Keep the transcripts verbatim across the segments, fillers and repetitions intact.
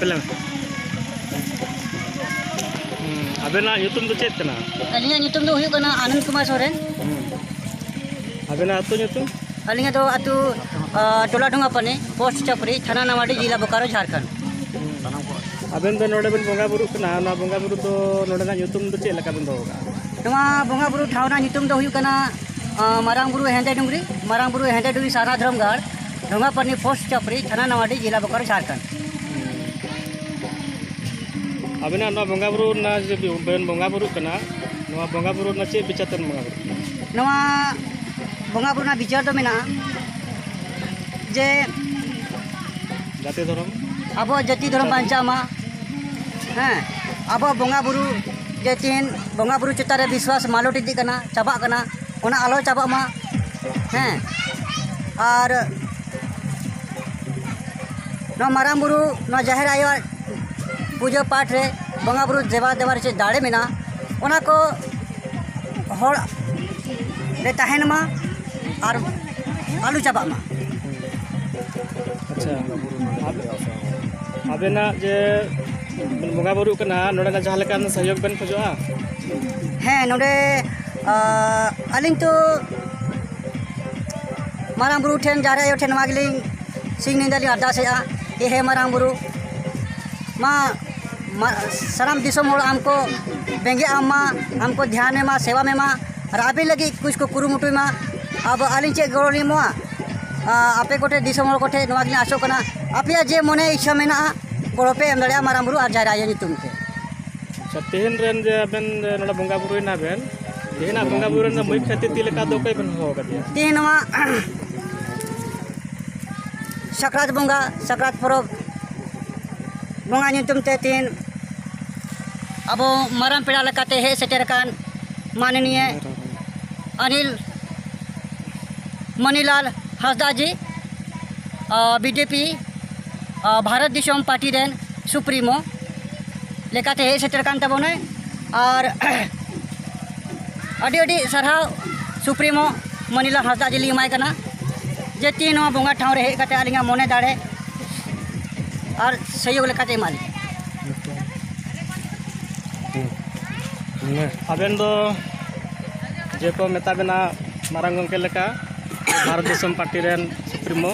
Play. ᱦᱩᱸ, ᱟᱵᱮᱱᱟᱜ ᱧᱩᱛᱩᱢ ᱫᱚ ᱪᱮᱫ ᱠᱟᱱᱟ? ᱟᱹᱞᱤᱧᱟᱜ ᱧᱩᱛᱩᱢ ᱫᱚ ᱦᱩᱭᱩᱜ ᱠᱟᱱᱟ ᱟᱱᱚᱱᱫ ᱠᱩᱢᱟᱨ ᱥᱚᱨᱮᱱ᱾ ᱦᱩᱸ᱾ ᱟᱵᱮᱱᱟᱜ ᱟᱹᱛᱩ ᱧᱩᱛᱩᱢ? ᱟᱹᱞᱤᱧᱟᱜ ᱫᱚ ᱟᱹᱛᱩ, ᱟ, ᱴᱚᱞᱟ ᱰᱷᱚᱸᱜᱟᱯᱟᱱᱤ, ᱯᱳᱥᱴ ᱪᱟᱯᱲᱤ, ᱛᱷᱟᱱᱟ ᱱᱟᱣᱟᱰᱤ, ᱡᱮᱞᱟ ᱵᱳᱠᱟᱨᱳ, ᱡᱷᱟᱲᱠᱷᱚᱸᱰ᱾ ᱦᱩᱸ᱾ ᱟᱵᱮᱱ ᱫᱚ ᱱᱚᱰᱮ ᱵᱮᱱ ᱵᱚᱸᱜᱟ ᱵᱩᱨᱩᱜ ᱠᱟᱱᱟ, ᱚᱱᱟ ᱵᱚᱸᱜᱟ ᱵᱩᱨᱩ ᱫᱚ ᱱᱚᱰᱮᱱᱟᱜ ᱧᱩᱛᱩᱢ ᱫᱚ ᱪᱮᱫ ᱞᱮᱠᱟ ᱵᱮᱱ ᱫᱚᱦᱚ ᱠᱟᱜᱼᱟ? ᱱᱚᱣᱟ ᱵᱚᱸᱜᱟ ᱵᱩᱨᱩ ᱴᱷᱟᱶ ᱨᱮᱱᱟᱜ ᱧᱩᱛᱩᱢ ᱫᱚ ᱦᱩᱭᱩᱜ ᱠᱟᱱᱟ, ᱟ, ᱢᱟᱨᱟᱝ ᱵᱩᱨᱩ ᱦᱮᱸᱫᱮ ᱰᱩᱝᱨᱤ, ᱢᱟᱨᱟᱝ ᱵᱩᱨᱩ ᱦᱮᱸᱫᱮ ᱰᱩᱝᱨᱤ ᱥᱟᱨᱱᱟ ᱫᱷᱚᱨᱚᱢ ᱜᱟᱲ, ᱰᱷᱚᱸᱜᱟᱯᱟᱱᱤ, ᱯᱳᱥᱴ ᱪᱟᱯᱲᱤ, ᱛᱷᱟᱱᱟ ᱱᱟᱣᱟᱰᱤ, ᱡᱮᱞᱟ ᱵᱳᱠᱟᱨᱳ, ᱡᱷᱟᱲᱠᱷᱚᱸᱰ᱾ ᱟᱵᱮᱱᱟᱜ ᱱᱚᱣᱟ ᱵᱚᱸᱜᱟ ᱵᱩᱨᱩ ᱨᱮᱱᱟᱜ ᱡᱮ ᱵᱮᱱ ᱵᱚᱸᱜᱟ ᱵᱩᱨᱩᱜ ᱠᱟᱱᱟ, ᱱᱚᱣᱟ ᱵᱚᱸᱜᱟ ᱵᱩᱨᱩ ᱨᱮᱱᱟᱜ ᱪᱮᱫ ᱵᱤᱪᱟᱹᱨ ᱛᱮᱵᱮᱱ ᱵᱚᱸᱜᱟ ᱵᱩᱨᱩᱜ ᱠᱟᱱᱟ? ᱱᱚᱣᱟ ᱵᱚᱸᱜᱟ ᱵᱩᱨᱩ ᱨᱮᱱᱟᱜ ᱵᱤᱪᱟᱹᱨ ᱫᱚ ᱢᱮᱱᱟᱜᱼᱟ ᱡᱮ ᱡᱟᱹᱛᱤ ᱫᱷᱚᱨᱚᱢ? ᱟᱵᱚᱣᱟᱜ ᱡᱟᱹᱛᱤ ᱫᱷᱚᱨᱚᱢ ᱵᱟᱧᱪᱟᱣ ᱢᱟ᱾ ᱦᱮᱸ, ᱟᱵᱚᱣᱟᱜ ᱵᱚᱸᱜᱟ ᱵᱩᱨᱩ ᱡᱮ ᱛᱤᱦᱤᱧ ᱵᱚᱸᱜᱟ ᱵᱩᱨᱩ ᱪᱮᱛᱟᱱ ᱨᱮ ᱵᱤᱥᱣᱟᱥ ᱢᱟᱞᱚᱴ ᱤᱫᱤᱜ ᱠᱟᱱᱟ, ᱪᱟᱵᱟᱜ ᱠᱟᱱᱟ, ᱚᱱᱟ ᱟᱞᱚ ᱪᱟᱵᱟᱜ ᱢᱟ᱾ ᱦᱮᱸ, ᱟᱨ ᱱᱚᱣᱟ ᱢᱟᱨᱟᱝ ᱵᱩᱨᱩ, ᱱᱚᱣᱟ ᱡᱟᱦᱮᱨ ᱟᱭᱳᱣᱟᱜ ᱯᱩᱡᱟᱹ ᱯᱟᱴ ᱨᱮ, ᱵᱚᱸᱜᱟ ᱵᱩᱨᱩ ᱫᱮᱵᱟ ᱫᱮᱵᱟ ᱨᱮ ᱪᱮᱫ ᱫᱟᱲᱮ ᱢᱮᱱᱟᱜᱼᱟ, ᱚᱱᱟ ᱠᱚ ᱦᱚᱲ ᱨᱮ ᱛᱟᱦᱮᱱ ᱢᱟ ᱟᱨ ᱟᱞᱚ ᱪᱟᱵᱟᱜ ᱢᱟ᱾ ᱟᱪᱪᱷᱟ, ᱟᱵᱮᱱᱟᱜ ᱡᱮ ᱵᱚᱸᱜᱟ ᱵᱩᱨᱩᱜ ᱠᱟᱱᱟ, ᱱᱚᱰᱮᱱᱟᱜ ᱡᱟᱦᱟᱸ ᱞᱮᱠᱟᱱ ᱥᱚᱦᱭᱳᱜᱽ ᱵᱮᱱ ᱠᱷᱚᱡᱚᱜᱼᱟ? ᱦᱮᱸ, ᱱᱚᱰᱮ, ᱟ, ᱟᱹᱞᱤᱧ ᱛᱚ ᱢᱟᱨᱟᱝ ᱵᱩᱨᱩ ᱴᱷᱮᱱ, ᱡᱟᱦᱮᱨ ᱟᱭᱳ ᱴᱷᱮᱱ ᱱᱚᱣᱟ ᱜᱮᱞᱤᱧ ᱥᱤᱧ ᱧᱤᱫᱟᱹ ᱞᱤᱧ ᱟᱨᱫᱟᱥᱮᱜᱼᱟ, ᱮ ᱦᱮ ᱢᱟᱨᱟᱝ ᱵᱩᱨᱩ, ᱢᱟ, ᱢᱟ, ᱥᱟᱱᱟᱢ ᱫᱤᱥᱚᱢ ᱦᱚᱲ ᱟᱢ ᱠᱚ ᱵᱮᱸᱜᱮᱫ ᱟᱢ ᱢᱟ, ᱟᱢ ᱠᱚ ᱫᱷᱮᱭᱟᱱ ᱮᱢᱟ, ᱥᱮᱵᱟ ᱮᱢᱟ, ᱟᱨ ᱟᱹᱵᱤᱱ ᱞᱟᱹᱜᱤᱫ ᱠᱩᱪ ᱠᱚ ᱠᱩᱨᱩᱢᱩᱴᱩᱭ ᱢᱟ᱾ ᱟᱵᱚ, ᱟᱹᱞᱤᱧ ᱪᱮᱫ ᱜᱚᱲᱚ ᱞᱤᱧ ᱮᱢᱚᱜᱼᱟ? ᱟ, ᱟᱯᱮ ᱠᱚᱴᱷᱮᱱ, ᱫᱤᱥᱚᱢ ᱦᱚᱲ ᱠᱚᱴᱷᱮᱱ ᱱᱚᱣᱟ ᱜᱮᱞᱤᱧ ᱟᱥᱚᱜ ᱠᱟᱱᱟ, ᱟᱯᱮᱭᱟᱜ ᱡᱮ ᱢᱚᱱᱮ ᱤᱪᱪᱷᱟ ᱢᱮᱱᱟᱜᱼᱟ, ᱜᱚᱲᱚ ᱯᱮ ᱮᱢ ᱫᱟᱲᱮᱭᱟᱜᱼᱟ ᱢᱟᱨᱟᱝ ᱵᱩᱨᱩ ᱟᱨ ᱡᱟᱦᱮᱨ ᱟᱭᱳ ᱧᱩᱛᱩᱢ ᱛᱮ᱾ ᱟᱪᱪᱷᱟ, ᱛᱮᱦᱮᱧ ᱨᱮᱱ ᱡᱮ ᱟᱵᱮᱱ ᱱᱚᱰᱮ ᱵᱚᱸᱜᱟ ᱵᱩᱨᱩᱭᱮᱱᱟ ᱵᱮᱱ, ᱛᱮᱦᱮᱧᱟᱜ ᱵᱚᱸᱜᱟ ᱵᱩᱨᱩ ᱨᱮᱱᱟᱜ ᱢᱩᱞ ᱠᱷᱟᱹᱛᱤᱨ ᱪᱮᱫ ᱞᱮᱠᱟ ᱫᱚ ᱚᱠᱚᱭ ᱵᱮᱱ ᱦᱚᱦᱚ ᱟᱠᱟᱫᱮᱭᱟ? ᱛᱮᱦᱮᱧ ᱱᱚᱣᱟ ᱥᱟᱠᱨᱟᱛ ᱵᱚᱸᱜᱟ, ᱥᱟᱠᱨᱟᱛ ᱯᱚᱨᱚᱵᱽ ᱵᱚᱸᱜᱟ ᱧᱩᱛᱩᱢ ᱛᱮ ᱛᱮᱦᱮᱧ ᱟᱵᱚ ᱢᱟᱨᱟᱝ ᱯᱮᱲᱟ ᱞᱮᱠᱟᱛᱮ ᱦᱮᱡ ᱥᱮᱴᱮᱨ ᱟᱠᱟᱱ ᱢᱟᱱᱱᱤᱭᱟ ᱚᱱᱤᱞ ᱢᱚᱱᱤᱞᱟᱞ ᱦᱟᱸᱥᱫᱟ ᱡᱤ, ᱟ, ᱵᱤ ᱡᱮ ᱯᱤ, ᱟ, ᱵᱷᱟᱨᱚᱛ ᱫᱤᱥᱚᱢ ᱯᱟᱨᱴᱤ ᱨᱮᱱ ᱥᱩᱯᱨᱤᱢᱳ ᱞᱮᱠᱟᱛᱮ ᱦᱮᱡ ᱥᱮᱴᱮᱨ ᱠᱟᱱ ᱛᱟᱵᱚᱱᱟᱭ᱾ ᱟᱨ ᱟᱹᱰᱤ ᱟᱹᱰᱤ ᱥᱟᱨᱦᱟᱣ ᱥᱩᱯᱨᱤᱢᱳ ᱢᱚᱱᱤᱞᱟᱞ ᱦᱟᱸᱥᱫᱟ ᱡᱤ ᱞᱤᱧ ᱮᱢᱟᱭ ᱠᱟᱱᱟ, ᱡᱮ ᱛᱮᱦᱮᱧ ᱱᱚᱣᱟ ᱵᱚᱸᱜᱟ ᱴᱷᱟᱶ ᱨᱮ ᱦᱮᱡ ᱠᱟᱛᱮ ᱟᱹᱞᱤᱧᱟᱜ ᱢᱚᱱᱮ ᱫᱟᱲᱮ ᱟᱨ ᱥᱚᱦᱭᱳᱜᱽ ᱞᱮᱠᱟᱛᱮ ᱮᱢᱟ ᱞᱮᱭᱟ᱾ ᱟᱵᱮᱱ ᱫᱚ ᱡᱮ ᱠᱚ ᱢᱮᱛᱟ ᱵᱮᱱᱟ ᱢᱟᱨᱟᱝ ᱜᱚᱢᱠᱮ ᱞᱮᱠᱟ ᱵᱷᱟᱨᱚᱛ ᱫᱤᱥᱚᱢ ᱯᱟᱨᱴᱤ ᱨᱮᱱ ᱥᱩᱯᱨᱤᱢᱳ,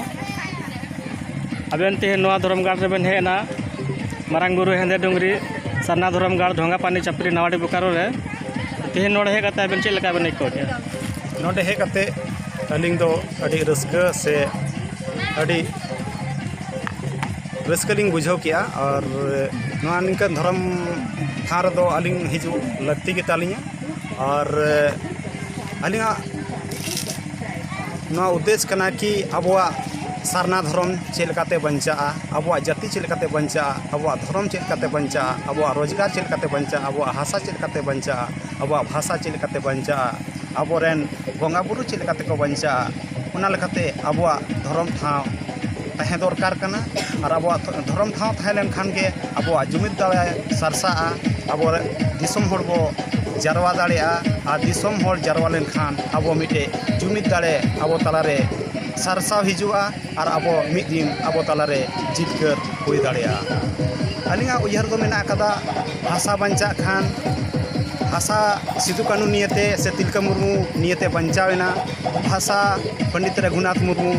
ᱟᱵᱮᱱ ᱛᱮᱦᱮᱧ ᱱᱚᱣᱟ ᱫᱷᱚᱨᱚᱢ ᱜᱟᱲ ᱨᱮᱵᱮᱱ ᱦᱮᱡ ᱮᱱᱟ, ᱢᱟᱨᱟᱝ ᱵᱩᱨᱩ ᱦᱮᱸᱫᱮ ᱰᱩᱝᱨᱤ ᱥᱟᱨᱱᱟ ᱫᱷᱚᱨᱚᱢ ᱜᱟᱲ ᱰᱷᱚᱸᱜᱟ ᱯᱟᱱᱤ ᱪᱟᱯᱨᱤ ᱱᱟᱣᱟᱰᱤ ᱵᱳᱠᱟᱨᱳ ᱨᱮ, ᱛᱮᱦᱮᱧ ᱱᱚᱰᱮ ᱦᱮᱡ ᱠᱟᱛᱮ ᱟᱵᱮᱱ ᱪᱮᱫ ᱞᱮᱠᱟ ᱵᱮᱱ ᱟᱹᱭᱠᱟᱹᱣ ᱠᱮᱫᱟ? ᱱᱚᱰᱮ ᱦᱮᱡ ᱠᱟᱛᱮ ᱟᱹᱞᱤᱧ ᱫᱚ ᱟᱹᱰᱤ ᱨᱟᱹᱥᱠᱟᱹ ᱥᱮ ᱟᱹᱰᱤ ᱨᱟᱹᱥᱠᱟᱹ ᱞᱤᱧ ᱵᱩᱡᱷᱟᱹᱣ ᱠᱮᱜᱼᱟ᱾ ᱟᱨ ᱱᱚᱣᱟ ᱱᱤᱝᱠᱟᱹᱱ ᱫᱷᱚᱨᱚᱢ ᱴᱷᱟᱶ ᱨᱮᱫᱚ ᱟᱹᱞᱤᱧ ᱦᱤᱡᱩᱜ ᱞᱟᱹᱠᱛᱤ ᱜᱮ ᱛᱟᱹᱞᱤᱧᱟ᱾ ᱟᱨ ᱟᱹᱞᱤᱧᱟᱜ ᱱᱚᱣᱟ ᱩᱫᱽᱫᱮᱥ ᱠᱟᱱᱟ ᱠᱤ ᱟᱵᱚᱣᱟᱜ ᱥᱟᱨᱱᱟ ᱫᱷᱚᱨᱚᱢ ᱪᱮᱫ ᱞᱮᱠᱟᱛᱮ ᱵᱟᱧᱪᱟᱜᱼᱟ, ᱟᱵᱚᱣᱟᱜ ᱡᱟᱹᱛᱤ ᱪᱮᱫ ᱞᱮᱠᱟᱛᱮ ᱵᱟᱧᱪᱟᱜᱼᱟ, ᱟᱵᱚᱣᱟᱜ ᱫᱷᱚᱨᱚᱢ ᱪᱮᱫ ᱞᱮᱠᱟᱛᱮ ᱵᱟᱧᱪᱟᱜᱼᱟ, ᱟᱵᱚᱣᱟᱜ ᱨᱳᱡᱽᱜᱟᱨ ᱪᱮᱫ ᱞᱮᱠᱟᱛᱮ ᱵᱟᱧᱪᱟᱜᱼᱟ, ᱟᱵᱚᱣᱟᱜ ᱦᱟᱥᱟ ᱪᱮᱫ ᱞᱮᱠᱟᱛᱮ ᱵᱟᱧᱪᱟᱜᱼᱟ, ᱟᱵᱚᱣᱟᱜ ᱵᱷᱟᱥᱟ ᱪᱮᱫ ᱞᱮᱠᱟᱛᱮ ᱵᱟᱧᱪᱟᱜᱼᱟ, ᱟᱵᱚᱨᱮᱱ ᱵᱚᱸᱜᱟ ᱵᱩᱨᱩ ᱪᱮᱫ ᱞᱮᱠᱟ ᱛᱮᱠᱚ ᱵᱟᱧᱪᱟᱜᱼᱟ, ᱚᱱᱟ ᱞᱮᱠᱟᱛᱮ ᱟᱵᱚᱣᱟᱜ ᱫᱷᱚᱨᱚᱢ ᱴᱷᱟᱶ ᱛᱟᱦᱮᱸ ᱫᱚᱨᱠᱟᱨ ᱠᱟᱱᱟ᱾ ᱟᱨ ᱟᱵᱚᱣᱟᱜ ᱫᱷᱚᱨᱚᱢ ᱴᱷᱟᱶ ᱛᱟᱦᱮᱸ ᱞᱮᱱᱠᱷᱟᱱ ᱜᱮ ᱟᱵᱚᱣᱟᱜ ᱡᱩᱢᱤᱫ ᱫᱟᱲᱮ ᱥᱟᱨᱥᱟᱜᱼᱟ, ᱟᱵᱚ ᱫᱤᱥᱚᱢ ᱦᱚᱲ ᱵᱚ ᱡᱟᱨᱣᱟ ᱫᱟᱲᱮᱭᱟᱜᱼᱟ᱾ ᱟᱨ ᱫᱤᱥᱚᱢ ᱦᱚᱲ ᱡᱟᱨᱣᱟ ᱞᱮᱱᱠᱷᱟᱱ ᱟᱵᱚ ᱢᱤᱫᱴᱮᱡ ᱡᱩᱢᱤᱫ ᱫᱟᱲᱮ ᱟᱵᱚ ᱛᱟᱞᱟᱨᱮ ᱥᱟᱨᱥᱟᱣ ᱦᱤᱡᱩᱜᱼᱟ᱾ ᱟᱨ ᱟᱵᱚ ᱢᱤᱫ ᱫᱤᱱ ᱟᱵᱚ ᱛᱟᱞᱟᱨᱮ ᱡᱤᱛᱠᱟᱹᱨ ᱦᱩᱭ ᱫᱟᱲᱮᱭᱟᱜᱼᱟ᱾ ᱟᱹᱞᱤᱧᱟᱜ ᱩᱭᱦᱟᱹᱨ ᱫᱚ ᱢᱮᱱᱟᱜ ᱟᱠᱟᱫᱟ, ᱵᱷᱟᱥᱟ ᱵᱟᱧᱪᱟᱜ ᱠᱷᱟᱱ, ᱵᱷᱟᱥᱟ ᱥᱤᱫᱩ ᱠᱟᱹᱱᱩ ᱱᱤᱭᱮᱛᱮ ᱥᱮ ᱛᱤᱞᱠᱟᱹ ᱢᱩᱨᱢᱩ ᱱᱤᱭᱮᱛᱮ ᱵᱟᱧᱪᱟᱣ ᱮᱱᱟ, ᱵᱷᱟᱥᱟ ᱯᱚᱱᱰᱤᱛ ᱨᱚᱜᱷᱩᱱᱟᱛᱷ ᱢᱩᱨᱢᱩ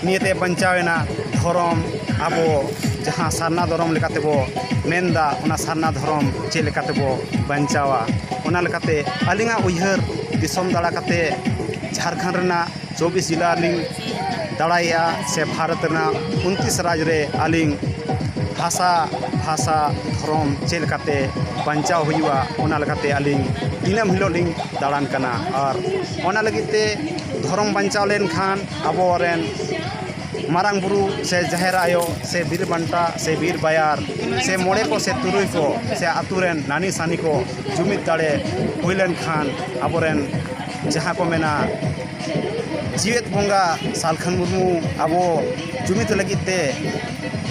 ᱱᱤᱭᱮᱛᱮ ᱵᱟᱧᱪᱟᱣ ᱮᱱᱟ, ᱫᱷᱚᱨᱚᱢ ᱟᱵᱚ ᱡᱟᱦᱟᱸ ᱥᱟᱨᱱᱟ ᱫᱷᱚᱨᱚᱢ ᱞᱮᱠᱟᱛᱮᱵᱚ ᱢᱮᱱᱫᱟ, ᱚᱱᱟ ᱥᱟᱨᱱᱟ ᱫᱷᱚᱨᱚᱢ ᱪᱮᱫ ᱞᱮᱠᱟᱛᱮᱵᱚ ᱵᱟᱧᱪᱟᱣᱟ᱾ ᱚᱱᱟ ᱞᱮᱠᱟᱛᱮ ᱟᱹᱞᱤᱧᱟᱜ ᱩᱭᱦᱟᱹᱨ, ᱫᱤᱥᱚᱢ ᱫᱟᱬᱟ ᱠᱟᱛᱮ ᱡᱷᱟᱲᱠᱷᱚᱸᱰ ᱨᱮᱱᱟᱜ ᱪᱚᱵᱵᱤᱥ ᱡᱮᱞᱟ ᱞᱤᱧ ᱫᱟᱬᱟᱭᱮᱫᱼᱟ, ᱥᱮ ᱵᱷᱟᱨᱚᱛ ᱨᱮᱱᱟᱜ ᱩᱱᱛᱨᱤᱥ ᱨᱟᱡᱽ ᱨᱮ ᱟᱹᱞᱤᱧ ᱵᱷᱟᱥᱟ, ᱵᱷᱟᱥᱟ, ᱫᱷᱚᱨᱚᱢ ᱪᱮᱫ ᱞᱮᱠᱟᱛᱮ ᱵᱟᱧᱪᱟᱣ ᱦᱩᱭᱩᱜᱼᱟ, ᱚᱱᱟ ᱞᱮᱠᱟᱛᱮ ᱟᱹᱞᱤᱧ ᱫᱤᱱᱟᱹᱢ ᱦᱤᱞᱳᱜ ᱞᱤᱧ ᱫᱟᱬᱟᱱ ᱠᱟᱱᱟ᱾ ᱟᱨ ᱚᱱᱟ ᱞᱟᱹᱜᱤᱫ ᱛᱮ ᱫᱷᱚᱨᱚᱢ ᱵᱟᱧᱪᱟᱣ ᱞᱮᱱᱠᱷᱟᱱ ᱟᱵᱚᱨᱮᱱ ᱢᱟᱨᱟᱝ ᱵᱩᱨᱩ ᱥᱮ ᱡᱟᱦᱮᱨ ᱟᱭᱳ ᱥᱮ ᱵᱤᱨ ᱵᱟᱱᱴᱟ ᱥᱮ ᱵᱤᱨ ᱵᱟᱭᱟᱨ ᱥᱮ ᱢᱚᱬᱮ ᱠᱚ ᱥᱮ ᱛᱩᱨᱩᱭ ᱠᱚ ᱥᱮ ᱟᱹᱛᱩ ᱨᱮᱱ ᱱᱟᱹᱱᱤ ᱥᱟᱹᱱᱤ ᱠᱚ ᱡᱩᱢᱤᱫ ᱫᱟᱲᱮ ᱦᱩᱭ ᱞᱮᱱᱠᱷᱟᱱ ᱟᱵᱚᱨᱮᱱ ᱡᱟᱦᱟᱸ ᱠᱚ ᱢᱮᱱᱟ ᱡᱤᱣᱮᱫ ᱵᱚᱸᱜᱟ ᱥᱟᱞᱠᱷᱟᱱ ᱢᱩᱨᱢᱩ ᱟᱵᱚ ᱡᱩᱢᱤᱫ ᱞᱟᱹᱜᱤᱫ ᱛᱮ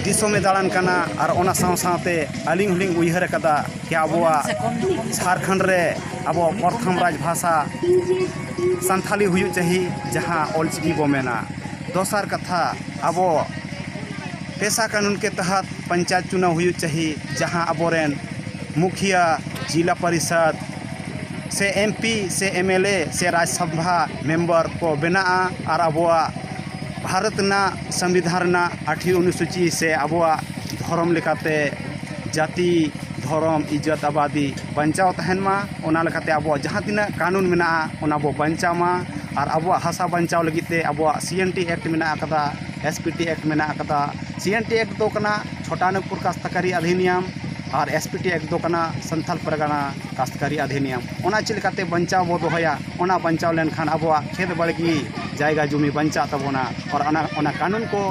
ᱫᱤᱥᱚᱢᱮ ᱫᱟᱬᱟᱱ ᱠᱟᱱᱟ᱾ ᱟᱨ ᱚᱱᱟ ᱥᱟᱶ ᱥᱟᱶᱛᱮ ᱟᱹᱞᱤᱧ ᱦᱚᱸᱞᱤᱧ ᱩᱭᱦᱟᱹᱨ ᱟᱠᱟᱫᱟ ᱠᱤ ᱟᱵᱚᱣᱟᱜ ᱡᱷᱟᱲᱠᱷᱚᱸᱰ ᱨᱮ ᱟᱵᱚ ᱯᱨᱚᱛᱷᱚᱢ ᱨᱟᱡᱽ ᱵᱷᱟᱥᱟ ᱥᱟᱱᱛᱷᱟᱞᱤ ᱦᱩᱭᱩᱜ ᱪᱟᱹᱦᱤ, ᱡᱟᱦᱟᱸ ᱚᱞᱪᱤᱠᱤ ᱵᱚ ᱢᱮᱱᱟ᱾ ᱫᱚᱥᱟᱨ ᱠᱟᱛᱷᱟ, ᱟᱵᱚ ᱯᱮᱥᱟ ᱠᱟᱹᱱᱩᱱ ᱠᱮ ᱛᱟᱦᱟᱛ ᱯᱚᱧᱪᱟᱭᱮᱛ ᱪᱩᱱᱟᱣ ᱦᱩᱭᱩᱜ ᱪᱟᱹᱦᱤ, ᱡᱟᱦᱟᱸ ᱟᱵᱚᱨᱮᱱ ᱢᱩᱠᱷᱤᱭᱟᱹ, ᱡᱤᱞᱟ ᱯᱚᱨᱤᱥᱚᱫᱽ ᱥᱮ ᱮᱢ ᱯᱤ ᱥᱮ ᱮᱢ ᱮᱞ ᱮ ᱥᱮ ᱨᱟᱡᱽ ᱥᱚᱵᱷᱟ ᱢᱮᱢᱵᱟᱨ ᱠᱚ ᱵᱮᱱᱟᱜᱼᱟ ᱟᱨ ᱟᱵᱚᱣᱟᱜ ᱵᱷᱟᱨᱚᱛ ᱨᱮᱱᱟᱜ ᱥᱚᱝᱵᱤᱫᱷᱟᱱ ᱨᱮᱱᱟᱜ ᱟᱴᱷᱤ ᱚᱱᱩᱥᱩᱪᱤ ᱥᱮ ᱟᱵᱚᱣᱟᱜ ᱫᱷᱚᱨᱚᱢ ᱞᱮᱠᱟᱛᱮ ᱡᱟᱹᱛᱤ, ᱫᱷᱚᱨᱚᱢ, ᱤᱡᱽᱡᱚᱛ, ᱟᱵᱟᱫᱤ ᱵᱟᱧᱪᱟᱣ ᱛᱟᱦᱮᱱ ᱢᱟ᱾ ᱚᱱᱟ ᱞᱮᱠᱟᱛᱮ ᱟᱵᱚᱣᱟᱜ ᱡᱟᱦᱟᱸ ᱛᱤᱱᱟᱹᱜ ᱠᱟᱹᱱᱩᱱ ᱢᱮᱱᱟᱜᱼᱟ, ᱚᱱᱟ ᱵᱚ ᱵᱟᱧᱪᱟᱣ ᱢᱟ᱾ ᱟᱨ ᱟᱵᱚᱣᱟᱜ ᱦᱟᱥᱟ ᱵᱟᱧᱪᱟᱣ ᱞᱟᱹᱜᱤᱫ ᱛᱮ ᱟᱵᱚᱣᱟᱜ ᱥᱤ ᱮᱱ ᱴᱤ ᱮᱠᱴ ᱢᱮᱱᱟᱜ ᱟᱠᱟᱫᱟ, ᱮᱥ ᱯᱤ ᱴᱤ ᱮᱠᱴ ᱢᱮᱱᱟᱜ ᱟᱠᱟᱫᱟ᱾ ᱥᱤ ᱮᱱ ᱴᱤ ᱮᱠᱴ ᱫᱚ ᱠᱟᱱᱟ ᱪᱷᱳᱴᱟ ᱱᱟᱜᱽᱯᱩᱨ ᱠᱟᱥᱛᱠᱟᱨᱤ ᱚᱫᱷᱤᱱᱤᱭᱚᱢ ᱟᱨ ᱮᱥ ᱯᱤ ᱴᱤ ᱮᱠᱴ ᱫᱚ ᱠᱟᱱᱟ ᱥᱟᱱᱛᱟᱞ ᱯᱟᱨᱜᱟᱱᱟ ᱠᱟᱥᱛᱠᱟᱨᱤ ᱚᱫᱷᱤᱱᱤᱭᱚᱢ᱾ ᱚᱱᱟ ᱪᱮᱫ ᱞᱮᱠᱟᱛᱮ ᱵᱟᱧᱪᱟᱣ ᱵᱚ ᱫᱚᱦᱚᱭᱟ? ᱚᱱᱟ ᱵᱟᱧᱪᱟᱣ ᱞᱮᱱᱠᱷᱟᱱ ᱟᱵᱚᱣᱟᱜ ᱠᱷᱮᱛ ᱵᱟᱲᱜᱮ ᱡᱟᱭᱜᱟ ᱡᱩᱢᱤ ᱵᱟᱧᱪᱟᱜ ᱛᱟᱵᱚᱱᱟ᱾ ᱟᱨ ᱚᱱᱟ, ᱚᱱᱟ ᱠᱟᱹᱱᱩᱱ ᱠᱚ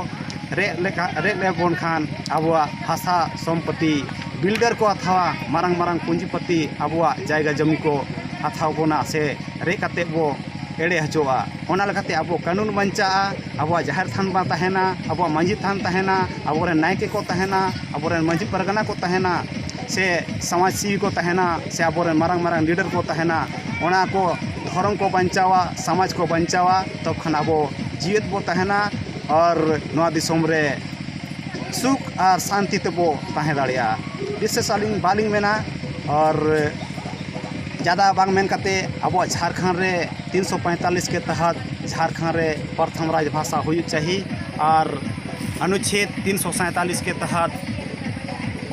ᱨᱮᱡ ᱞᱮᱠᱟ, ᱨᱮᱡ ᱞᱮᱵᱚᱱ ᱠᱷᱟᱱ ᱟᱵᱚᱣᱟᱜ ᱦᱟᱥᱟ ᱥᱚᱢᱯᱚᱛᱤ ᱵᱤᱞᱰᱟᱨ ᱠᱚ ᱦᱟᱛᱟᱣᱟ, ᱢᱟᱨᱟᱝ ᱢᱟᱨᱟᱝ ᱯᱩᱸᱡᱤᱯᱚᱛᱤ ᱟᱵᱚᱣᱟᱜ ᱡᱟᱭᱜᱟ ᱡᱚᱢᱤ ᱠᱚ ᱦᱟᱛᱟᱣ ᱵᱚᱱᱟ ᱥᱮ ᱨᱮᱡ ᱠᱟᱛᱮᱫ ᱵᱚ ᱮᱲᱮ ᱦᱚᱪᱚᱜᱼᱟ᱾ ᱚᱱᱟ ᱞᱮᱠᱟᱛᱮ ᱟᱵᱚ ᱠᱟᱹᱱᱩᱱ ᱵᱟᱧᱪᱟᱜᱼᱟ, ᱟᱵᱚᱣᱟᱜ ᱡᱟᱦᱮᱨ ᱛᱷᱟᱱ ᱵᱟᱝ ᱛᱟᱦᱮᱱᱟ, ᱟᱵᱚᱣᱟᱜ ᱢᱟᱹᱡᱷᱤ ᱛᱷᱟᱱ ᱛᱟᱦᱮᱱᱟ, ᱟᱵᱚᱨᱮᱱ ᱱᱟᱭᱠᱮ ᱠᱚ ᱛᱟᱦᱮᱱᱟ, ᱟᱵᱚᱨᱮᱱ ᱢᱟᱹᱡᱷᱤ ᱯᱟᱨᱜᱟᱱᱟ ᱠᱚ ᱛᱟᱦᱮᱱᱟ, ᱥᱮ ᱥᱚᱢᱟᱡᱽ ᱥᱮᱵᱤ ᱠᱚ ᱛᱟᱦᱮᱱᱟ, ᱥᱮ ᱟᱵᱚᱨᱮᱱ ᱢᱟᱨᱟᱝ ᱢᱟᱨᱟᱝ ᱞᱤᱰᱟᱨ ᱠᱚ ᱛᱟᱦᱮᱱᱟ᱾ ᱚᱱᱟ ᱠᱚ ᱫᱷᱚᱨᱚᱢ ᱠᱚ ᱵᱟᱧᱪᱟᱣᱟ, ᱥᱚᱢᱟᱡᱽ ᱠᱚ ᱵᱟᱧᱪᱟᱣᱟ, ᱛᱚᱵ ᱠᱷᱟᱱ ᱟᱵᱚ ᱡᱤᱣᱮᱫ ᱵᱚ ᱛᱟᱦᱮᱱᱟ ᱟᱨ ᱱᱚᱣᱟ ᱫᱤᱥᱚᱢ ᱨᱮ ᱥᱩᱠ ᱟᱨ ᱥᱟᱱᱛᱤ ᱛᱮᱵᱚ ᱛᱟᱦᱮᱸ ᱫᱟᱲᱮᱭᱟᱜᱼᱟ᱾ ᱵᱤᱥᱮᱥ ᱟᱹᱞᱤᱧ ᱵᱟᱹᱞᱤᱧ ᱢᱮᱱᱟ᱾ ᱟᱨ ᱡᱟᱫᱟ ᱵᱟᱝ ᱢᱮᱱ ᱠᱟᱛᱮ ᱟᱵᱚᱣᱟᱜ ᱡᱷᱟᱲᱠᱷᱚᱸᱰ ᱨᱮ ᱛᱤᱱᱥᱚ ᱯᱚᱸᱭᱛᱟᱞᱞᱤᱥ ᱠᱮ ᱛᱟᱦᱟᱛ ᱡᱷᱟᱲᱠᱷᱚᱸᱰ ᱨᱮ ᱯᱨᱚᱛᱷᱚᱢ ᱨᱟᱡᱽ ᱵᱷᱟᱥᱟ ᱦᱩᱭᱩᱜ ᱪᱟᱹᱦᱤ ᱟᱨ ᱚᱱᱩᱪᱷᱮᱫ ᱛᱤᱱᱥᱚ ᱥᱟᱸᱭᱛᱟᱞᱞᱤᱥ ᱠᱮ ᱛᱟᱦᱟᱛ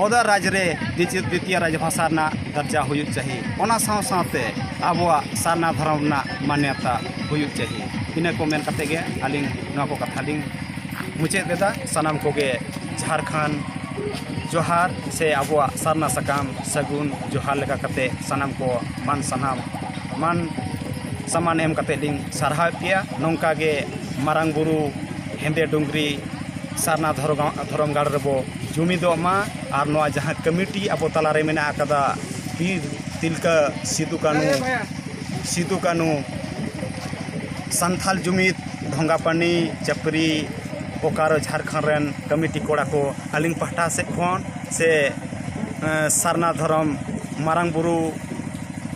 ᱚᱫᱟ ᱨᱟᱡᱽ ᱨᱮ ᱫᱤᱛᱤᱭᱚ, ᱫᱤᱛᱤᱭᱚ ᱨᱟᱡᱽ ᱵᱷᱟᱥᱟ ᱨᱮᱱᱟᱜ ᱫᱚᱨᱡᱟ ᱦᱩᱭᱩᱜ ᱪᱟᱹᱦᱤ᱾ ᱚᱱᱟ ᱥᱟᱶ ᱥᱟᱶᱛᱮ ᱟᱵᱚᱣᱟᱜ ᱥᱟᱨᱱᱟ ᱫᱷᱚᱨᱚᱢ ᱨᱮᱱᱟᱜ ᱢᱟᱱᱭᱚᱛᱟ ᱦᱩᱭᱩᱜ ᱪᱟᱹᱦᱤ᱾ ᱤᱱᱟᱹ ᱠᱚ ᱢᱮᱱ ᱠᱟᱛᱮ ᱜᱮ ᱟᱹᱞᱤᱧ ᱱᱚᱣᱟ ᱠᱚ ᱠᱟᱛᱷᱟ ᱞᱤᱧ ᱢᱩᱪᱟᱹᱫ ᱮᱫᱟ᱾ ᱥᱟᱱᱟᱢ ᱠᱚᱜᱮ ᱡᱷᱟᱲᱠᱷᱚᱸᱰ ᱡᱚᱦᱟᱨ ᱥᱮ ᱟᱵᱚᱣᱟᱜ ᱥᱟᱨᱱᱟ ᱥᱟᱠᱟᱢ ᱥᱟᱹᱜᱩᱱ ᱡᱚᱦᱟᱨ ᱞᱮᱠᱟ ᱠᱟᱛᱮ ᱥᱟᱱᱟᱢ ᱠᱚ ᱢᱟᱱ ᱥᱟᱱᱟᱢ ᱢᱟᱱ ᱥᱟᱢᱟᱱ ᱮᱢ ᱠᱟᱛᱮ ᱞᱤᱧ ᱥᱟᱨᱦᱟᱣᱮᱫ ᱯᱮᱭᱟ᱾ ᱱᱚᱝᱠᱟ ᱜᱮ ᱢᱟᱨᱟᱝ ᱵᱩᱨᱩ ᱦᱮᱸᱫᱮ ᱰᱩᱝᱨᱤ ᱥᱟᱨᱱᱟ ᱫᱷᱚᱨᱚᱢ, ᱫᱷᱚᱨᱚᱢ ᱜᱟᱲ ᱨᱮᱵᱚ ᱡᱩᱢᱤᱫᱚᱜ ᱢᱟ᱾ ᱟᱨ ᱱᱚᱣᱟ ᱡᱟᱦᱟᱸ ᱠᱚᱢᱤᱴᱤ ᱟᱵᱚ ᱛᱟᱞᱟᱨᱮ ᱢᱮᱱᱟᱜ ᱟᱠᱟᱫᱟ, ᱵᱤᱨ ᱛᱤᱞᱠᱟᱹ ᱥᱤᱫᱩ ᱠᱟᱹᱱᱩ, ᱥᱤᱫᱩ ᱠᱟᱹᱱᱩ ᱥᱟᱱᱛᱷᱟᱞ ᱡᱩᱢᱤᱫ ᱰᱷᱚᱸᱜᱟᱯᱟᱱᱤ ᱪᱟᱹᱯᱨᱤ ᱵᱳᱠᱟᱨᱳ ᱡᱷᱟᱲᱠᱷᱚᱸᱰ ᱨᱮᱱ ᱠᱚᱢᱤᱴᱤ ᱠᱚᱲᱟ ᱠᱚ ᱟᱹᱞᱤᱧ ᱯᱟᱦᱴᱟ ᱥᱮᱫ ᱠᱷᱚᱱ ᱥᱮ, ᱮᱸ, ᱥᱟᱨᱱᱟ ᱫᱷᱚᱨᱚᱢ ᱢᱟᱨᱟᱝ ᱵᱩᱨᱩ,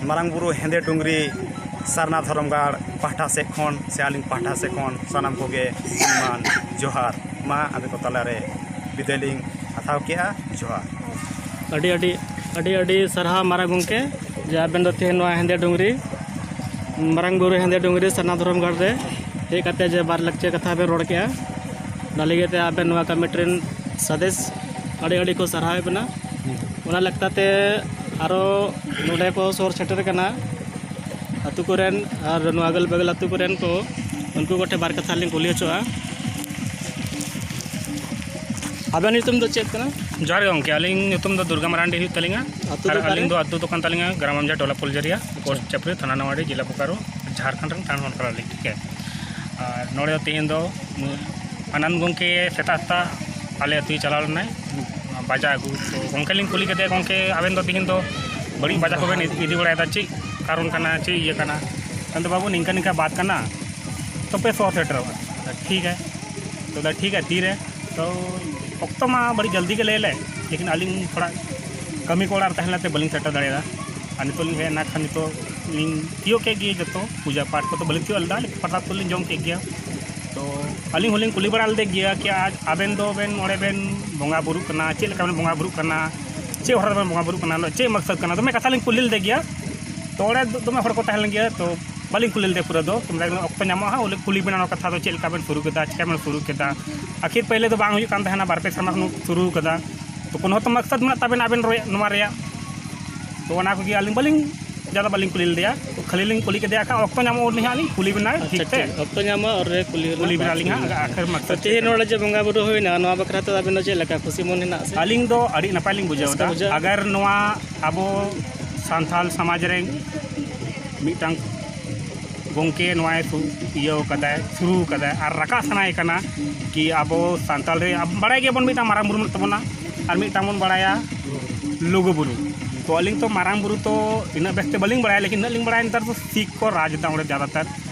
ᱢᱟᱨᱟᱝ ᱵᱩᱨᱩ ᱦᱮᱸᱫᱮ ᱰᱩᱝᱨᱤ ᱥᱟᱨᱱᱟ ᱫᱷᱚᱨᱚᱢ ᱜᱟᱲ ᱯᱟᱦᱴᱟ ᱥᱮᱫ ᱠᱷᱚᱱ ᱥᱮ ᱟᱹᱞᱤᱧ ᱯᱟᱦᱴᱟ ᱥᱮᱫ ᱠᱷᱚᱱ ᱥᱟᱱᱟᱢ ᱠᱚᱜᱮ ᱜᱩᱱᱢᱟᱱ ᱡᱚᱦᱟᱨ᱾ ᱢᱟ ᱟᱯᱮ ᱠᱚ ᱛᱟᱞᱟᱨᱮ ᱵᱤᱫᱟᱹᱭ ᱞᱤᱧ ᱦᱟᱛᱟᱣ ᱠᱮᱜᱼᱟ᱾ ᱡᱚᱦᱟᱨ᱾ ᱟᱹᱰᱤ ᱟᱹᱰᱤ ᱟᱹᱰᱤ ᱟᱹᱰᱤ ᱥᱟᱨᱦᱟᱣ ᱢᱟᱨᱟᱝ ᱜᱚᱢᱠᱮ, ᱡᱮ ᱟᱵᱮᱱ ᱫᱚ ᱛᱮᱦᱮᱧ ᱱᱚᱣᱟ ᱦᱮᱸᱫᱮ ᱰᱩᱝᱨᱤ, ᱢᱟᱨᱟᱝ ᱵᱩᱨᱩ ᱦᱮᱸᱫᱮ ᱰᱩᱝᱨᱤ ᱥᱟᱨᱱᱟ ᱫᱷᱚᱨᱚᱢ ᱜᱟᱲ ᱨᱮ ᱦᱮᱡ ᱠᱟᱛᱮ ᱡᱮ ᱵᱟᱨ ᱞᱟᱠᱪᱟᱨ ᱠᱟᱛᱷᱟ ᱵᱮᱱ ᱨᱚᱲ ᱠᱮᱜᱼᱟ, ᱚᱱᱟ ᱞᱟᱹᱜᱤᱫ ᱛᱮ ᱟᱵᱮᱱ ᱱᱚᱣᱟ ᱠᱚᱢᱤᱴᱤ ᱨᱮᱱ ᱥᱟᱫᱮᱥ ᱟᱹᱰᱤ ᱟᱹᱰᱤ ᱠᱚ ᱥᱟᱨᱦᱟᱣᱮᱫ ᱵᱮᱱᱟ᱾ ᱚᱱᱟ ᱞᱮᱠᱟᱛᱮ ᱟᱨᱚ ᱱᱚᱰᱮ ᱠᱚ ᱥᱚᱨ ᱥᱮᱴᱮᱨ ᱠᱟᱱᱟ ᱟᱹᱛᱩ ᱠᱚᱨᱮᱱ ᱟᱨ ᱱᱚᱣᱟ ᱟᱜᱚᱞ ᱵᱟᱜᱚᱞ ᱟᱹᱛᱩ ᱠᱚᱨᱮᱱ ᱠᱚ, ᱩᱱᱠᱩ ᱠᱚᱴᱷᱮᱱ ᱵᱟᱨ ᱠᱟᱛᱷᱟ ᱞᱤᱧ ᱠᱩᱞᱤ ᱦᱚᱪᱚᱜᱼᱟ᱾ ᱟᱵᱮᱱ ᱧᱩᱛᱩᱢ ᱫᱚ ᱪᱮᱫ ᱠᱟᱱᱟ? ᱡᱚᱦᱟᱨ ᱜᱮ ᱜᱚᱢᱠᱮ, ᱟᱹᱞᱤᱧ ᱧᱩᱛᱩᱢ ᱫᱚ ᱫᱩᱨᱜᱟ ᱢᱟᱨᱟᱱᱰᱤ ᱦᱩᱭᱩᱜ ᱛᱟᱹᱞᱤᱧᱟ᱾ ᱟᱹᱛᱩ ᱟᱨ ᱫᱚ ᱚᱠᱟᱨᱮ? ᱟᱹᱞᱤᱧ ᱫᱚ ᱟᱹᱛᱩ ᱫᱚ ᱠᱟᱱ ᱛᱟᱹᱞᱤᱧᱟ ᱜᱨᱟᱢ ᱟᱢᱡᱟ, ᱴᱚᱞᱟ ᱯᱷᱩᱞᱡᱟᱹᱨᱤᱭᱟ, ᱯᱳᱥᱴ ᱪᱟᱯᱨᱤ, ᱛᱷᱟᱱᱟ ᱱᱟᱣᱟᱰᱤ, ᱡᱮᱞᱟ ᱵᱳᱠᱟᱨᱳ, ᱡᱷᱟᱲᱠᱷᱚᱸᱰ ᱨᱮᱱ ᱠᱟᱱ ᱦᱚᱲ ᱠᱟᱱᱟᱞᱤᱧ, ᱴᱷᱤᱠ ᱜᱮᱭᱟ᱾ ᱟᱨ ᱱᱚᱰᱮ ᱫᱚ ᱛᱮᱦᱮᱧ ᱫᱚ ᱟᱱᱟᱱᱫ ᱜᱚᱢᱠᱮ ᱥᱮᱛᱟᱜ ᱥᱮᱛᱟᱜ ᱟᱞᱮ ᱟᱹᱛᱩᱭ ᱪᱟᱞᱟᱣ ᱞᱮᱱᱟᱭ ᱵᱟᱡᱟ ᱟᱹᱜᱩ᱾ ᱛᱚ ᱜᱚᱢᱠᱮ ᱞᱤᱧ ᱠᱩᱞᱤ ᱠᱮᱫᱮᱭᱟ, "ᱜᱚᱢᱠᱮ, ᱟᱵᱮᱱ ᱫᱚ ᱛᱮᱦᱮᱧ ᱫᱚ ᱵᱟᱹᱲᱤᱡ ᱵᱟᱡᱟ ᱠᱚᱵᱮᱱ ᱤᱫᱤ ᱵᱟᱲᱟᱭᱮᱫᱟ, ᱪᱮᱫ ᱠᱟᱨᱚᱱ ᱠᱟᱱᱟ, ᱪᱮᱫ ᱤᱭᱟᱹ ᱠᱟᱱᱟ?" ᱢᱮᱱᱫᱟ, "ᱵᱟᱹᱵᱩ, ᱱᱤᱝᱠᱟ ᱱᱤᱝᱠᱟ ᱵᱟᱛ ᱠᱟᱱᱟ, ᱛᱚᱯᱮ ᱥᱚ ᱥᱮᱴᱮᱨᱚᱜᱼᱟ᱾" ᱴᱷᱤᱠ ᱜᱮᱭᱟ᱾ ᱛᱚ ᱫᱟ ᱴᱷᱤᱠ ᱜᱮᱭᱟ, ᱛᱤᱨᱮ? ᱛᱚ ᱚᱠᱛᱚ ᱢᱟ ᱵᱟᱹᱲᱤᱡ ᱡᱚᱞᱫᱤ ᱜᱮ ᱞᱟᱹᱭ ᱞᱮ, ᱞᱮᱠᱤᱱ ᱟᱹᱞᱤᱧ ᱛᱷᱚᱲᱟ ᱠᱟᱹᱢᱤ ᱠᱚ ᱚᱲᱟᱜ ᱨᱮ ᱛᱟᱦᱮᱸ ᱞᱮᱱᱛᱮ ᱵᱟᱹᱞᱤᱧ ᱥᱮᱴᱮᱨ ᱫᱟᱲᱮᱭᱟᱫᱟ᱾ ᱟᱨ ᱱᱤᱛᱚᱜ ᱞᱤᱧ ᱦᱮᱡ ᱮᱱᱟ ᱠᱷᱟᱱ ᱱᱤᱛᱚᱜ ᱞᱤᱧ ᱛᱤᱭᱳᱜ ᱠᱮᱫ ᱜᱮ, ᱡᱚᱛᱚ ᱯᱩᱡᱟᱹ ᱯᱟᱴ ᱠᱚᱫᱚ ᱵᱟᱹᱞᱤᱧ ᱛᱤᱭᱳᱜ ᱞᱮᱫᱟ, ᱞᱮᱠᱤᱱ ᱯᱨᱚᱥᱟᱫ ᱠᱚᱞᱤᱧ ᱡᱚᱢ ᱠᱮᱫ ᱜᱮᱭᱟ᱾ ᱛᱚ ᱟᱹᱞᱤᱧ ᱦᱚᱸᱞᱤᱧ ᱠᱩᱞᱤ ᱵᱟᱲᱟ ᱞᱮᱫᱮ ᱜᱮᱭᱟ ᱠᱤ ᱟᱡ ᱟᱵᱮᱱ ᱫᱚ ᱵᱮᱱ ᱚᱸᱰᱮ ᱵᱮᱱ ᱵᱚᱸᱜᱟ ᱵᱩᱨᱩᱜ ᱠᱟᱱᱟ, ᱪᱮᱫ ᱞᱮᱠᱟ ᱵᱮᱱ ᱵᱚᱸᱜᱟ ᱵᱩᱨᱩᱜ ᱠᱟᱱᱟ, ᱪᱮᱫ ᱦᱚᱨᱟ ᱛᱮᱵᱮᱱ ᱵᱚᱸᱜᱟ ᱵᱩᱨᱩᱜ ᱠᱟᱱᱟ, ᱪᱮᱫ ᱢᱟᱠᱥᱟᱫ ᱠᱟᱱᱟ, ᱫᱚᱢᱮ ᱠᱟᱛᱷᱟ ᱞᱤᱧ ᱠᱩᱞᱤ ᱞᱮᱫᱮ ᱜᱮᱭᱟ᱾ ᱛᱚ ᱚᱸᱰᱮ ᱫᱚ ᱫᱚᱢᱮ ᱦᱚᱲ ᱠᱚ ᱛᱟᱦᱮᱸ ᱞᱮᱱ ᱜᱮᱭᱟ, ᱛᱚ ᱵᱟᱹᱞᱤᱧ ᱠᱩᱞᱤ ᱞᱮᱫᱮ ᱯᱩᱨᱟᱹ ᱫᱚ, ᱢᱮᱛᱟ ᱫᱤᱧ ᱚᱠᱛᱚ ᱧᱟᱢᱚᱜᱼᱟ ᱦᱟᱸᱜ, ᱩᱱᱤ ᱠᱩᱞᱤ ᱵᱮᱱᱟ ᱱᱚᱣᱟ ᱠᱟᱛᱷᱟ ᱫᱚ ᱪᱮᱫ ᱞᱮᱠᱟ ᱵᱮᱱ ᱥᱩᱨᱩ ᱠᱮᱫᱟ, ᱪᱤᱠᱟ ᱵᱮᱱ ᱥᱩᱨᱩ ᱠᱮᱫᱟ᱾ ᱟᱹᱠᱷᱤᱨ ᱯᱟᱹᱭᱞᱟᱹ ᱫᱚ ᱵᱟᱝ ᱦᱩᱭᱩᱜ ᱠᱟᱱ ᱛᱟᱦᱮᱱᱟ, ᱵᱟᱨ ᱯᱮ ᱥᱮᱨᱢᱟ ᱠᱷᱚᱱ ᱥᱩᱨᱩ ᱠᱟᱫᱟ᱾ ᱛᱚ ᱠᱳᱱᱳ ᱦᱚᱸᱛᱚ ᱢᱟᱠᱥᱟᱫ ᱢᱮᱱᱟᱜ ᱛᱟᱵᱮᱱᱟ ᱟᱵᱮᱱ ᱨᱚᱭ-, ᱱᱚᱣᱟ ᱨᱮᱭᱟᱜ᱾ ᱛᱚ ᱚᱱᱟ ᱠᱚᱜᱮ ᱟᱹᱞᱤᱧ ᱵᱟᱹᱞᱤᱧ, ᱡᱟᱫᱟ ᱵᱟᱹᱞᱤᱧ ᱠᱩᱞᱤ ᱞᱮᱫᱮᱭᱟ, ᱠᱷᱟᱹᱞᱤ ᱞᱤᱧ ᱠᱩᱞᱤ ᱠᱮᱫᱮᱭᱟ, ᱠᱷᱟᱱ ᱚᱠᱛᱚ ᱧᱟᱢᱚᱜ ᱩᱱ ᱦᱟᱸᱜ ᱞᱤᱧ ᱠᱩᱞᱤ ᱵᱮᱱᱟ, ᱴᱷᱤᱠ ᱟᱪᱪᱷᱟ, ᱛᱮ? ᱴᱷᱤᱠ᱾ ᱚᱠᱛᱚ ᱧᱟᱢᱚᱜᱼᱟ ᱩᱱᱨᱮ ᱠᱩᱞᱤ ᱨᱮᱱᱟᱜ ᱠᱩᱞᱤ ᱵᱮᱱᱟ ᱵᱟᱝ ᱞᱤᱧ ᱦᱟᱸᱜ, ᱦᱩᱭᱩᱜᱼᱟ᱾ ᱟᱠᱷᱤᱨ ᱛᱚ ᱢᱟᱠᱥᱟᱫ ᱛᱮᱦᱮᱧ ᱪᱮᱫ ᱱᱚᱰᱮ ᱡᱮ ᱵᱚᱸᱜᱟ ᱵᱩᱨᱩ ᱦᱩᱭᱱᱟ, ᱱᱚᱣᱟ ᱵᱟᱠᱷᱨᱟ ᱛᱮ ᱟᱵᱮᱱ ᱫᱚ ᱪᱮᱫ ᱞᱮᱠᱟ ᱠᱩᱥᱤ ᱢᱚᱱ ᱦᱮᱱᱟᱜ ᱥᱮ? ᱟᱹᱞᱤᱧ ᱫᱚ ᱟᱹᱰᱤ ᱱᱟᱯᱟᱭ ᱞᱤᱧ ᱵᱩᱡᱷᱟᱹᱣ ᱨᱟᱹᱥᱠᱟᱹ ᱮᱫᱟ᱾ ᱵᱩᱡᱷᱟᱹᱜ? ᱟᱜᱟᱨ ᱱᱚᱣᱟ ᱟᱵᱚ ᱥᱟᱱᱛᱟᱞ ᱥᱚᱢᱟᱡᱽ ᱨᱮ ᱢᱤᱫᱴᱟᱝ ᱜᱚᱢᱠᱮ ᱱᱚᱣᱟᱭ ᱥᱩ-, ᱤᱭᱟᱹᱣ ᱠᱟᱫᱟᱭ, ᱥᱩᱨᱩ ᱠᱟᱫᱟᱭ, ᱟᱨ ᱨᱟᱠᱟᱵ ᱥᱟᱱᱟᱭᱮ ᱠᱟᱱᱟ ᱠᱤ ᱟᱵᱚ ᱥᱟᱱᱛᱟᱲ ᱨᱮ, ᱟᱵ-, ᱵᱟᱲᱟᱭ ᱜᱮᱭᱟᱵᱚᱱ ᱢᱤᱫᱴᱟᱝ ᱢᱟᱨᱟᱝ ᱵᱩᱨᱩ ᱢᱮᱱᱟᱜ ᱛᱟᱵᱚᱱᱟ, ᱟᱨ ᱢᱤᱫᱴᱟᱝ ᱵᱚᱱ ᱵᱟᱲᱟᱭᱟ ᱞᱩᱜᱩ ᱵᱩᱨᱩ᱾ ᱛᱚ ᱟᱹᱞᱤᱧ ᱛᱚ ᱢᱟᱨᱟᱝ ᱵᱩᱨᱩ ᱛᱚ ᱤᱱᱟᱹᱜ ᱵᱮᱥᱛᱮ ᱵᱟᱹᱞᱤᱧ ᱵᱟᱲᱟᱭᱟ, ᱞᱮᱠᱤᱱ ᱤᱱᱟᱹᱜ ᱞᱤᱧ ᱵᱟᱲᱟᱭᱟ ᱱᱮᱛᱟᱨ ᱫᱚ ᱥᱤᱠᱷ ᱠᱚ ᱨᱟᱡᱽ ᱮᱫᱟ ᱚᱸᱰᱮ ᱡᱟᱫᱟᱛᱟᱨ᱾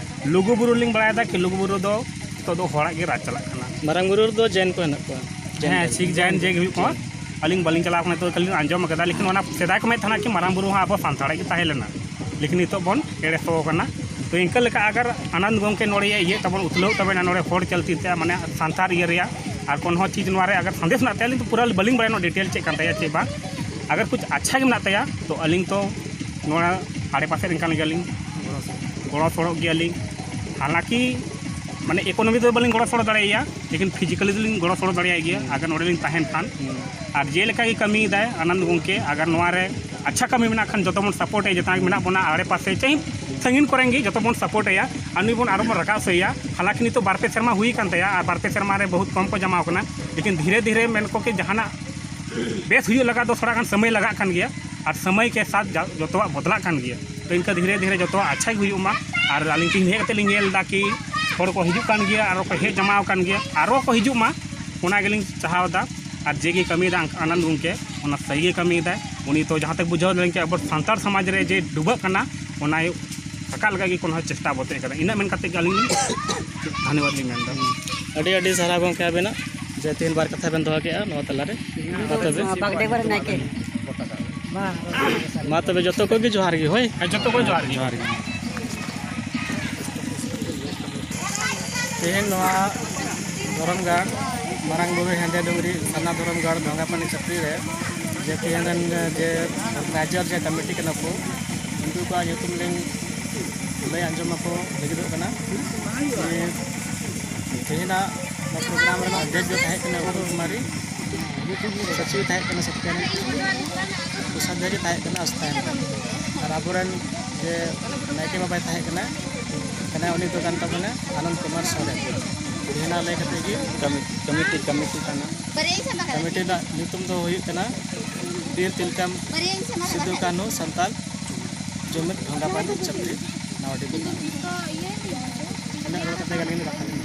ᱞᱩᱜᱩ ᱵᱩᱨᱩ ᱞᱤᱧ ᱵᱟᱲᱟᱭᱮᱫᱟ ᱠᱤ ᱞᱩᱜᱩ ᱵᱩᱨᱩ ᱫᱚ ᱱᱤᱛᱚᱜ ᱫᱚ ᱦᱚᱲᱟᱜ ᱜᱮ ᱨᱟᱡᱽ ᱪᱟᱞᱟᱜ ᱠᱟᱱᱟ᱾ ᱢᱟᱨᱟᱝ ᱵᱩᱨᱩ ᱨᱮᱫᱚ ᱡᱮᱱ ᱠᱚ ᱦᱮᱱᱟᱜ ᱠᱚᱣᱟ᱾ ᱡᱮᱱ ᱦᱮᱸ, ᱫᱷᱚᱨᱢᱚ᱾ ᱥᱤᱠᱷ ᱡᱮᱱ ᱡᱮ ᱦᱩᱭᱩᱜ ᱠᱟᱱᱟ᱾ ᱟᱹᱞᱤᱧ ᱵᱟᱹᱞᱤᱧ ᱪᱟᱞᱟᱣ ᱠᱟᱱᱟ, ᱛᱚ ᱠᱷᱟᱹᱞᱤ ᱞᱤᱧ ᱟᱸᱡᱚᱢ ᱟᱠᱟᱫᱟ, ᱞᱮᱠᱤᱱ ᱚᱱᱟ ᱥᱮᱫᱟᱭ ᱠᱚ ᱢᱮᱱ ᱛᱟᱦᱮᱱᱟ ᱠᱤ ᱢᱟᱨᱟᱝ ᱵᱩᱨᱩ ᱦᱚᱸ ᱟᱵᱚ ᱥᱟᱱᱛᱟᱲᱟᱜ ᱜᱮ ᱛᱟᱦᱮᱸ ᱞᱮᱱᱟ, ᱞᱮᱠᱤᱱ ᱱᱤᱛᱚᱜ ᱵᱚᱱ ᱮᱲᱮ ᱥᱚ ᱠᱟᱱᱟ᱾ ᱛᱚ ᱤᱱᱠᱟᱹ ᱞᱮᱠᱟ ᱟᱜᱟᱨ ᱟᱱᱟᱱᱫ ᱜᱚᱢᱠᱮ ᱱᱚᱰᱮ ᱤᱭᱟᱹ ᱛᱟᱵᱚᱱ ᱩᱛᱞᱟᱹᱣ ᱛᱟᱵᱮᱱᱟ, ᱱᱚᱰᱮ ᱦᱚᱲ ᱪᱟᱞᱛᱤ ᱛᱮ ᱢᱟᱱᱮ ᱥᱟᱱᱛᱟᱲ ᱤᱭᱟᱹ ᱨᱮᱭᱟᱜ, ᱟᱨ ᱠᱳᱱᱳ ᱪᱤᱡᱽ ᱱᱚᱣᱟ ᱨᱮ ᱟᱜᱟᱨ ᱥᱟᱸᱫᱮᱥ ᱢᱮᱱᱟᱜ ᱛᱟᱭᱟ, ᱟᱹᱞᱤᱧ ᱫᱚ ᱯᱩᱨᱟᱹ ᱵᱟᱹᱞᱤᱧ ᱵᱟᱲᱟᱭᱟ ᱱᱚᱣᱟ ᱰᱤᱴᱮᱞ ᱪᱮᱫ ᱠᱟᱱ ᱛᱟᱭᱟ ᱪᱮᱫ ᱵᱟᱝ᱾ ᱟᱜᱟᱨ ᱠᱩᱪ ᱟᱪᱪᱷᱟ ᱜᱮ ᱢᱮᱱᱟᱜ ᱛᱟᱭᱟ ᱛᱚ ᱟᱹᱞᱤᱧ ᱛᱚ ᱱᱚᱣᱟ ᱟᱲᱮ ᱯᱟᱥᱮ ᱨᱮᱱ ᱠᱟᱱ ᱜᱮᱭᱟᱞᱤᱧ, ᱜᱚᱲᱚ ᱥᱚᱲᱚᱜ ᱜᱮᱭᱟᱞᱤᱧ᱾ ᱦᱟᱞᱟᱸᱠᱤ ᱢᱟᱱᱮ ᱤᱠᱳᱱᱚᱢᱤ ᱫᱚ ᱵᱟᱹᱞᱤᱧ ᱜᱚᱲᱚ ᱥᱚᱲᱚ ᱫᱟᱲᱮᱭᱟᱭᱟ, ᱞᱮᱠᱤᱱ ᱯᱷᱤᱡᱤᱠᱟᱞᱤ ᱫᱚᱞᱤᱧ ᱜᱚᱲᱚ ᱥᱚᱲᱚ ᱫᱟᱲᱮᱭᱟᱭ ᱜᱮᱭᱟ ᱟᱜᱟᱨ ᱱᱚᱰᱮ ᱞᱤᱧ ᱛᱟᱦᱮᱱ ᱠᱷᱟᱱ᱾ ᱟᱨ ᱡᱮᱞᱮᱠᱟ ᱜᱮ ᱠᱟᱹᱢᱤᱭᱮᱫᱟᱭ ᱟᱱᱚᱱᱫ ᱜᱚᱢᱠᱮ, ᱟᱜᱟᱨ ᱱᱚᱣᱟ ᱨᱮ ᱟᱪᱪᱷᱟ ᱠᱟᱹᱢᱤ ᱢᱮᱱᱟᱜ ᱠᱷᱟᱱ ᱡᱚᱛᱚ ᱵᱚᱱ ᱥᱟᱯᱳᱨᱴ ᱮᱭᱟ, ᱡᱚᱛᱚ ᱢᱮᱱᱟᱜ ᱵᱚᱱᱟ ᱟᱲᱮ ᱯᱟᱥᱮ ᱪᱟᱦᱮ ᱥᱟᱺᱜᱤᱧ ᱠᱚᱨᱮᱱ ᱜᱮ ᱡᱚᱛᱚ ᱵᱚᱱ ᱥᱟᱯᱳᱨᱴ ᱮᱭᱟ᱾ ᱟᱨ ᱱᱩᱭ ᱵᱚᱱ ᱟᱨᱚ ᱵᱚᱱ ᱨᱟᱠᱟᱵ ᱦᱚᱪᱚᱭᱮᱭᱟ᱾ ᱦᱟᱞᱟᱸᱠᱤ ᱱᱤᱛᱚᱜ ᱵᱟᱨ ᱯᱮ ᱥᱮᱨᱢᱟ ᱦᱩᱭ ᱟᱠᱟᱱ ᱛᱟᱭᱟ ᱟᱨ ᱵᱟᱨ ᱯᱮ ᱥᱮᱨᱢᱟ ᱨᱮ ᱵᱚᱦᱩᱛ ᱠᱚᱢ ᱠᱚ ᱡᱟᱢᱟᱣ ᱠᱟᱱᱟ, ᱞᱮᱠᱤᱱ ᱫᱷᱤᱨᱮ ᱫᱷᱤᱨᱮ ᱢᱮᱱ ᱠᱚ ᱠᱤ ᱡᱟᱦᱟᱱᱟᱜ ᱵᱮᱥ ᱦᱩᱭᱩᱜ ᱞᱟᱜᱟ ᱫᱚ ᱛᱷᱚᱲᱟ ᱜᱟᱱ ᱥᱚᱢᱚᱭ ᱞᱟᱜᱟᱜ ᱠᱟᱱ ᱜᱮᱭᱟ᱾ ᱟᱨ ᱥᱚᱢᱚᱭ ᱠᱮ ᱥᱟᱛ ᱡᱟ- ᱡᱚᱛᱚᱣᱟᱜ ᱵᱚᱫᱞᱟᱜ ᱠᱟᱱ ᱜᱮᱭᱟ᱾ ᱛᱚ ᱤᱱᱠᱟ ᱫᱷᱤᱨᱮ ᱫᱷᱤᱨᱮ ᱡᱚᱛᱚᱣᱟᱜ ᱟᱪᱪᱷᱟ ᱜᱮ ᱦᱩᱭᱩᱜ ᱢᱟ᱾ ᱟᱨ ᱟᱹᱞᱤᱧ ᱛᱮᱦᱮᱧ ᱦᱮᱡ ᱠᱟᱛᱮ ᱞᱤᱧ ᱧᱮᱞ ᱮᱫᱟ ᱠᱤ ᱦᱚᱲ ᱠᱚ ᱦᱤᱡᱩᱜ ᱠᱟᱱ ᱜᱮᱭᱟ, ᱟᱨᱚ ᱠᱚ ᱦᱮᱡ ᱡᱟᱢᱟᱣ ᱟᱠᱟᱱ ᱜᱮᱭᱟ, ᱟᱨᱚ ᱠᱚ ᱦᱤᱡᱩᱜ ᱢᱟ, ᱚᱱᱟ ᱜᱮᱞᱤᱧ ᱪᱟᱦᱟᱣ ᱮᱫᱟ᱾ ᱟᱨ ᱡᱮ ᱜᱮ ᱠᱟᱹᱢᱤᱭᱮᱫᱟ ᱟᱱᱚᱱᱫ ᱜᱚᱢᱠᱮ, ᱚᱱᱟ ᱥᱟᱹᱦᱤ ᱜᱮ ᱠᱟᱹᱢᱤᱭᱮᱫᱟᱭ᱾ ᱩᱱᱤ ᱛᱚ ᱡᱟᱦᱟᱸ ᱛᱮ ᱵᱩᱡᱷᱟᱹᱣ ᱞᱮᱱ ᱠᱤ ᱟᱵᱚ ᱥᱟᱱᱛᱟᱲ ᱥᱚᱢᱟᱡᱽ ᱨᱮ ᱡᱮ ᱰᱩᱵᱟᱹᱜ ᱠᱟᱱᱟ, ᱚᱱᱟᱭ ᱨᱟᱠᱟᱵ ᱞᱟᱹᱜᱤᱫ ᱜᱮ ᱠᱳᱱᱳ ᱪᱮᱥᱴᱟ ᱵᱚᱛᱮ ᱠᱟᱱᱟ᱾ ᱤᱱᱟᱹᱜ ᱢᱮᱱ ᱠᱟᱛᱮ ᱜᱮ ᱟᱹᱞᱤᱧ ᱞᱤᱧ ᱫᱷᱚᱱᱭᱚᱵᱟᱫ ᱞᱤᱧ ᱢᱮᱱ ᱮᱫᱟ᱾ ᱟᱹᱰᱤ ᱟᱹᱰᱤ ᱥᱟᱨᱦᱟᱣ ᱜᱚᱢᱠᱮ ᱟᱵᱮᱱᱟᱜ, ᱡᱮ ᱛᱮᱦᱮᱧ ᱵᱟᱨ ᱠᱟᱛᱷᱟ ᱵᱮᱱ ᱫᱚᱦᱚ ᱠᱮᱜᱼᱟ ᱱᱚᱣᱟ ᱛᱟᱞᱟᱨᱮ᱾ ᱢᱟ ᱛᱚᱵᱮ, ᱵᱟᱜᱽᱰᱮ ᱵᱟᱨ ᱱᱟᱭᱠᱮ᱾ ᱢᱟ ᱛᱚᱵᱮ ᱡᱚᱛᱚ ᱠᱚᱜᱮ ᱡᱚᱦᱟᱨ ᱜᱮ, ᱦᱳᱭ᱾ ᱦᱮᱸ, ᱡᱚᱛᱚ ᱠᱚ ᱡᱚᱦᱟᱨ ᱜᱮ᱾ ᱡᱚᱦᱟᱨ ᱜᱮ᱾ ᱛᱮᱦᱮᱧ ᱱᱚᱣᱟ ᱫᱷᱚᱨᱚᱢ ᱜᱟᱲ, ᱢᱟᱨᱟᱝ ᱵᱩᱨᱩ ᱦᱮᱸᱫᱮ ᱰᱩᱝᱨᱤ ᱥᱟᱨᱱᱟ ᱫᱷᱚᱨᱚᱢ ᱜᱟᱲ ᱰᱷᱚᱸᱜᱟᱯᱟᱱᱤ ᱪᱷᱟᱹᱯᱨᱤ ᱨᱮ ᱡᱮ ᱛᱮᱦᱮᱧ ᱨᱮᱱ ᱡᱮ ᱚᱨᱜᱟᱱᱟᱭᱡᱟᱨ ᱡᱮ ᱠᱚᱢᱤᱴᱤ ᱠᱟᱱᱟ ᱠᱚ, ᱩᱱᱠᱩ ᱠᱚᱣᱟᱜ ᱧᱩᱛᱩᱢ ᱞᱤᱧ ᱞᱟᱹᱭ ᱟᱸᱡᱚᱢ ᱟᱠᱚ ᱞᱟᱹᱜᱤᱫᱚᱜ ᱠᱟᱱᱟ᱾ ᱛᱮᱦᱮᱧᱟᱜ ᱱᱚᱣᱟ ᱯᱨᱳᱜᱨᱟᱢ ᱨᱮᱱᱟᱜ ᱩᱫᱽᱫᱮᱥ ᱫᱚ ᱛᱟᱦᱮᱸ ᱠᱟᱱᱟ ᱩᱫᱩᱞ ᱠᱩᱢᱟᱨᱤ, ᱥᱚᱪᱤᱵᱽ ᱛᱟᱦᱮᱸ ᱠᱟᱱᱟ ᱥᱚᱛᱭᱟᱱᱟᱱᱫ, ᱠᱳᱥᱟᱫᱷᱭᱟᱨᱤ ᱛᱟᱦᱮᱸ ᱠᱟᱱᱟ ᱟᱥᱛᱷᱟᱭᱟᱱ, ᱟᱨ ᱟᱵᱚᱨᱮᱱ ᱡᱮ ᱱᱟᱭᱠᱮ ᱵᱟᱵᱟᱭ ᱛᱟᱦᱮᱸ ᱠᱟᱱᱟ, ᱠᱟᱱᱟ ᱩᱱᱤ ᱫᱚ ᱠᱟᱱ ᱛᱟᱵᱚᱱᱟ ᱟᱱᱚᱱᱫ ᱠᱩᱢᱟᱨ ᱥᱚᱨᱮᱱ᱾ ᱛᱮᱦᱮᱧᱟᱜ ᱞᱟᱹᱭ ᱠᱟᱛᱮ ᱜᱮ ᱠᱚᱢᱤ-, ᱠᱚᱢᱤᱴᱤ, ᱠᱚᱢᱤᱴᱤ ᱠᱟᱱᱟ᱾ ᱠᱚᱢᱤᱴᱤ ᱨᱮᱱᱟᱜ ᱧᱩᱛᱩᱢ ᱫᱚ ᱦᱩᱭᱩᱜ ᱠᱟᱱᱟ ᱵᱤᱨ ᱛᱤᱞᱠᱟᱢ ᱥᱤᱫᱩ ᱠᱟᱹᱱᱦᱩ ᱥᱟᱱᱛᱟᱞ ᱡᱩᱢᱤᱫ ᱰᱷᱚᱸᱜᱟᱯᱟᱱ ᱪᱷᱟᱹᱯᱨᱤ ᱱᱟᱣᱟ ᱰᱤᱵᱷᱤᱡᱚᱱ᱾ ᱤᱱᱟᱹᱜ ᱨᱚᱲ ᱠᱟᱛᱮ ᱜᱮ ᱟᱹᱞᱤᱧ ᱫᱚ ᱠᱟᱛᱷᱟ ᱞᱤᱧ